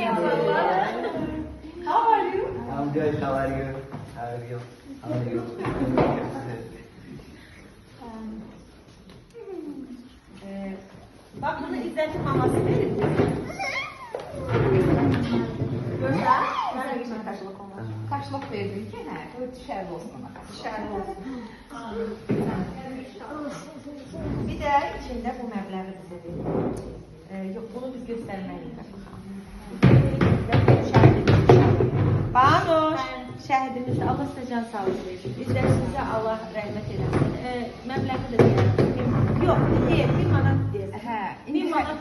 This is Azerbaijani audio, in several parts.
How are you? I'm good. How are you? How are you? How are you? Bak bunu İzzət'in maması verir. Gözəl. Mənə bir kaşlıq olmaz. Kaşlıq verdim ki, hə, o düşərli olsun ona. Düşərli olsun. Bir də içində bu məbləği bizə verir. Yox, bunu biz göstərməliyik. Banuş, şəhidimiz Allah sizə can sağlığı versin. İzzət sizə Allah rəhmət eləsin. Məbləği də deyək. Yox, deyək, 1 manat deyək. Hə, 1 manat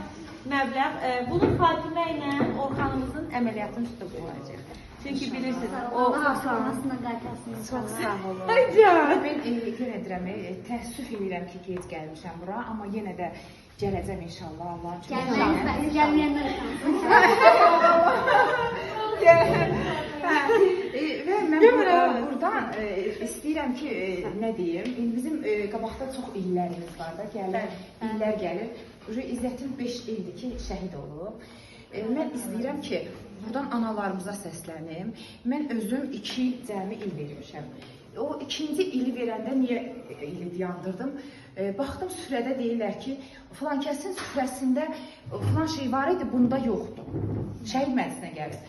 məbləğ. Bunu Fatimə ilə Orxanımızın əməliyyatının üstə qoyulacaq. Çünki bilirsiniz, o Allah anasına qaytarsın. Çox sağ olun. Ay can. Mən yenə deyirəm, təəssüf edirəm ki, gec gəlmişəm bura, amma yenə də gələcəm inşallah Allahın üçün. Gəlməyənlər, gəlməyənlər utansın. Və mən buradan istəyirəm ki, nə deyim, indi bizim qabaqda çox illərimiz var da, gəlir, illər gəlir. İzzətin 5 ildir ki, şəhid olub. Mən istəyirəm ki, buradan analarımıza səslənim. Mən özüm 2 il cəmi il vermişəm. O ikinci ili verəndə niyə ili yandırdım? Baxdım süfrədə deyirlər ki, filan kəsin süfrəsində filan şey var idi, bunda yoxdur. Şəhid məclisinə gəlir.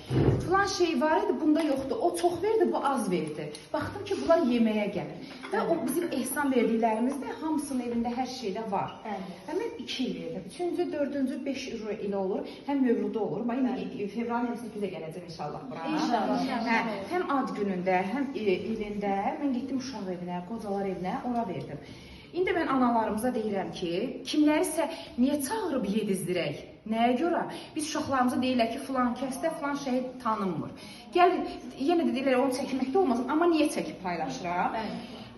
Filan şey var idi, bunda yoxdur. O çox verdi, bu az verdi. Baxdım ki, bunlar yeməyə gəlir. Və o bizim ehsan verdiklərimiz də hamısının evində hər şeydə var. Və mən 2 il verdim. 3-cü, 4-cü, 5 il olur. Həm mövludu olur. Bax, indi fevralın 28-ə gələcəm inşallah bura. İnşallah. Hə, həm ad günündə, həm ilində mən getdim uşaq evinə, qocalar evinə, ora verdim. İndi mən analarımıza deyirəm ki, kimlərisə niyə çağırıb yedizdirək? Nəyə görə? Biz uşaqlarımıza deyirlər ki, filan kəsdə filan şəhid tanınmır. Gəlin, yenə də deyirlər, onu çəkmək də olmaz, amma niyə çəkib paylaşıram?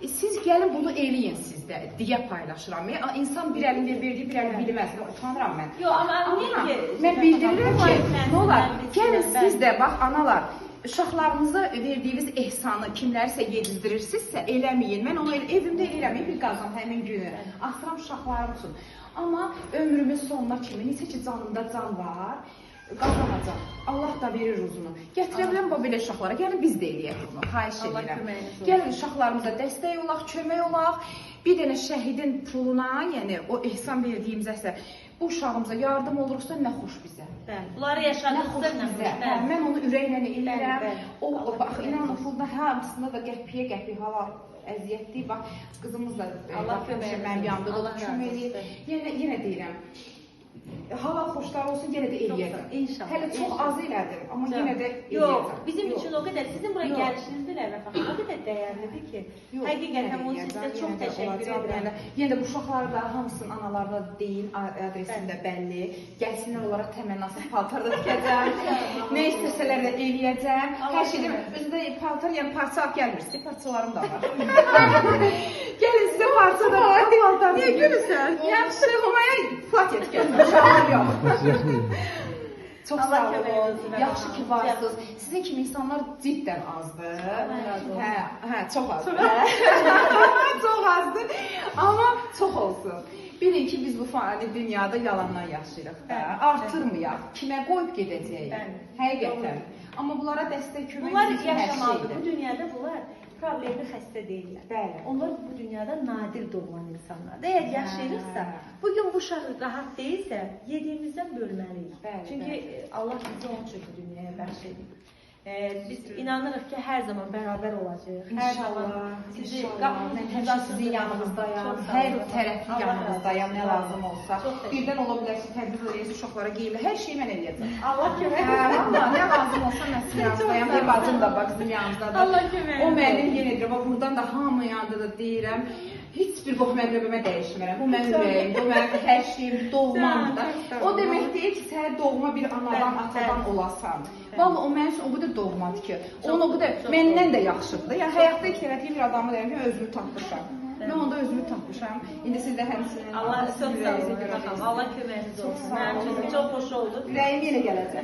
Siz gəlin bunu eləyin sizdə deyə paylaşıram. İnsan bir əlində verdiyi bir əli bilməz. Utanıram mən. Yox, amma niyə ki? Mən bildirirəm ki, nə olar? Gəlin siz də bax analar, uşaqlarınıza verdiyiniz ehsanı kimlərisə yedizdirirsinizsə eləməyin. Mən onu evimdə eləyirəm, bir qazan həmin günü. Asıram uşaqlarım üçün. Amma ömrümün sonuna kimi neçə ki canımda can var, qazanacaq. Allah da verir uzunu. Gətirə biləm bu belə uşaqlara. Gəlin biz də eləyək bunu. Xahiş edirəm. Gəlin uşaqlarımıza dəstək olaq, kömək olaq. Bir dənə şəhidin puluna, yəni o ehsan verdiyimizəsə bu uşağımıza yardım olursa nə xoş bizə. Bəli. Bunları Nə yaşadıqsa xoş nə bizə. xoş. Hə, mən onu ürəklə eləyirəm. O bax inanın pulda hamısında da qəpiyə qəpiyə halal əziyyətdir. Bax qızımız da Allah bax, kömək mənim yanımda da Allah razı kömək olsun. eləyir. Yenə deyirəm. Halal xoşlar olsun, yenə də eləyəcəm. İnşallah. Hələ çox az elədim, amma yenə də Yox, eləyəcəm. bizim üçün o qədər, sizin bura Yox. gəlişiniz belə Vəfa xanım, o qədər dəyərlidir ki, Yox, həqiqətən yenə onun də üçün sizə eləyəcəm, çox yenə də təşəkkür olacaq, edirəm. Yenə də bu uşaqları da hamısının analarına deyin, adresini də bəlli. Gəlsinlər onlara təmənnasız paltar da tikəcəm. Nə istəsələr də eləyəcəm. Hər şey demir. Özü də paltar, yəni parça alıb gəlmirsiniz, parçalarım da var. Gəlin sizə parça da var, paltar. Niyə gülürsən? Yaxşı, Humaya platiya tikəcəm. Uşaqlar yox. Çox Allah sağ köməyiniz olun. olsun. Yaxşı ki varsınız. Sizin kimi insanlar cidden azdır. Hə, hə, çox azdır. Çox azdır. Amma çox olsun. Bilin ki biz bu fani dünyada yalandan yaşayırıq da. Artırmayaq. Kimə qoyub gedəcəyik? Həqiqətən. Amma bunlara dəstək kömək Bunlar bizim üçün hər yaşamalıdır. şeydir. Bu dünyada bunlar problemli xəstə deyillər. Bəli. Onlar bu dünyada nadir doğulan insanlardır. Əgər yaşayırıqsa, bugün bu uşaq rahat deyilsə, yediyimizdən bölməliyik. Bəli, Çünki Allah bizi onun üçün bu dünyaya bəxş edib. Biz inanırıq ki, hər zaman bərabər olacağıq. Hər zaman sizi İnşallah. qapımız Mən həmişə sizin yanınızdayam. Hər tərəfli yanınızdayam, nə lazım olsa. Birdən ola bilər ki, tədbir eləyəsiniz, uşaqlara geyimlə, hər şeyi mən eləyəcəm. Allah kömək Hə, valla nə lazım olsa mən sizin yanınızdayam. Hey bacım da bax bizim yanımızdadır. Allah kömək O mənim yenə deyirəm, bax buradan da hamının yanında da deyirəm. Heç bir qohum əqrəbəmə dəyişmirəm. Bu mənim ürəyimdir, o mənim hər şeyim, doğmamdır da. O demək deyil ki, sən doğma bir anadan, atadan olasan. Vallahi o mənim üçün o qədər doğmadır ki, onun o qədər məndən də yaxşıdır. Yəni həyatda ilk dəfə bir adamı deyirəm ki, özümü tapmışam. Mən onda özümü tapmışam. İndi siz də həmçinin Allah çox sağ ürəyinizə olun. görə Baxın, Allah köməyiniz olsun. sağ Mənim üçün olun. çox xoş oldu. Ürəyim yenə gələcək.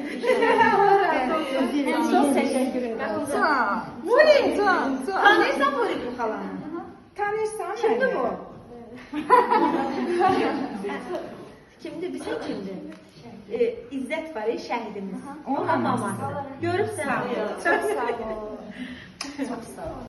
Çox təşəkkür edirəm. Can, Nuri, can, can. Tanıyırsan Nuri bu xalanı? Tanıyırsan məni? Kimdir bu? Kimdir? Bizə kimdir? İzzət var, şəhidimiz. Onun Onun anası. maması. Görübsən. Çox sağ ol. Çox sağ ol.